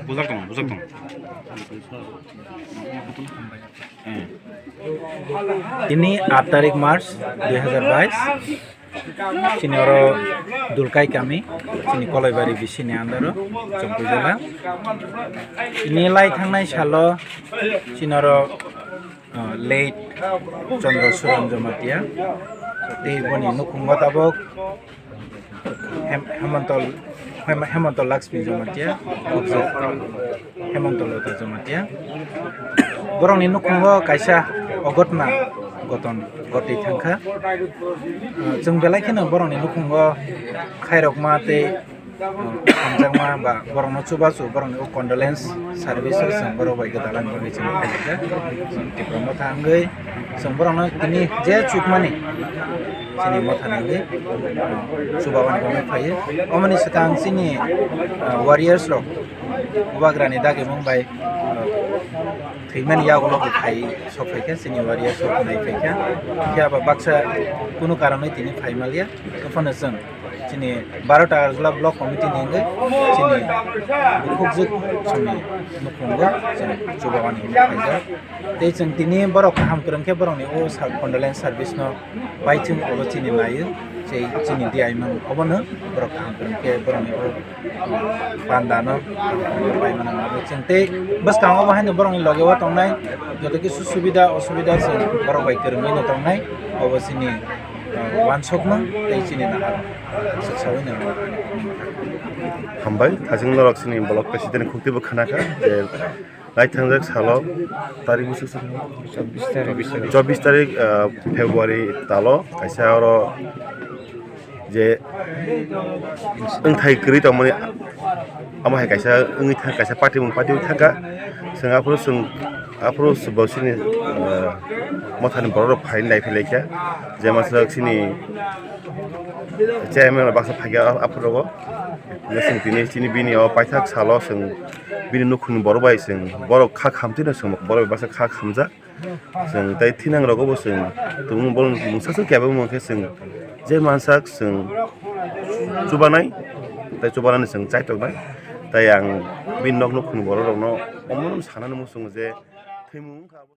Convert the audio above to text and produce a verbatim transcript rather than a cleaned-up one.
Bujak tong, bujak tong. Tini aat tarik March dui hazar bais. Chini oro Dulkai kami, chini Kolaibari bisini andaro, Chongkui jela. Chini lai thangnai salo, chini oro, uh, late Chandra Suran Jamatia. Tei boni nukhungo tabok Hem-, Hemonto, Hem-, Hemonto Laxmi Jamatia, Hemonto Lota Jamatia. Borokni nukhungo kaisa oghotna goton gotwi thangkha. Uh, chwng belai kheno borokni nukhungo khairokma tei, uh, hamjakma ba borokno chubachu borokni o condolence service o chwng borok bai gwdalani bagwi chwng phaijak. Chwng Tipra Motha wngwi chwng borokno tini je chukmani chini mothani wngwi, uh, chubawani bagwi phaiwi. Omoni swkang chini, uh, warriors rok Bubagrani dagimung bai, uh, thwimani yagulo bo khai sok phaikha, chini warriors rok nai phaikha. Phiya ba baksa kunu karonwi tini phai maliya. Tophano chwng chini baro ta Arjula Block Committee ni wngwi chini bukhukjwk chwngni nukhungo chwng chubawani hinwi phaijak. Tei chwng tini borok kaham kwrwng khe borokni o sa-, condolence service no paithwng obo chini naiwi, tei chini D I man obono borok kaham kwrwng khe borokni o panda no pai mano. Chwng tei bwskango bo haino borokni loge o tongnai joto kisu subida osubida chwng borok bai kwrwngwi no tongnai, obo chini, uh, wansukmung tei chini nahar swk saui no. Hambai, thajwng norok chini block president khukti bo khana kha je lai thangjak salo tarik bwswk chobbish tarik, chobbish tarik, uh, February talo kaisa oro je wngthai kwrwi tongmani, amo hai kaisa wngwi thang, kaisa party mung party wngwi thangkha. Chwng aphuru chwng, aphuru chwng bo chini, uh, mothani borok rok phaini naiphai laikha, je masa chini chairman rok baksa phaikha aphuru rogo. Chwng tini chini bini o paithak salo chwng bini nukhungni borok bai chwng borok kha khamtwi no chwng borok bai baksa kha khamjak. Chwng tei thinang rogo bo chwng tumung borok mungsa se kebo mung khe chwng je mansak chwng chubanai tei chubanani chwng chaitoknai. Tei ang bini nok nukhungni borok rokno omono sanani muchungo je thwimung wngkha.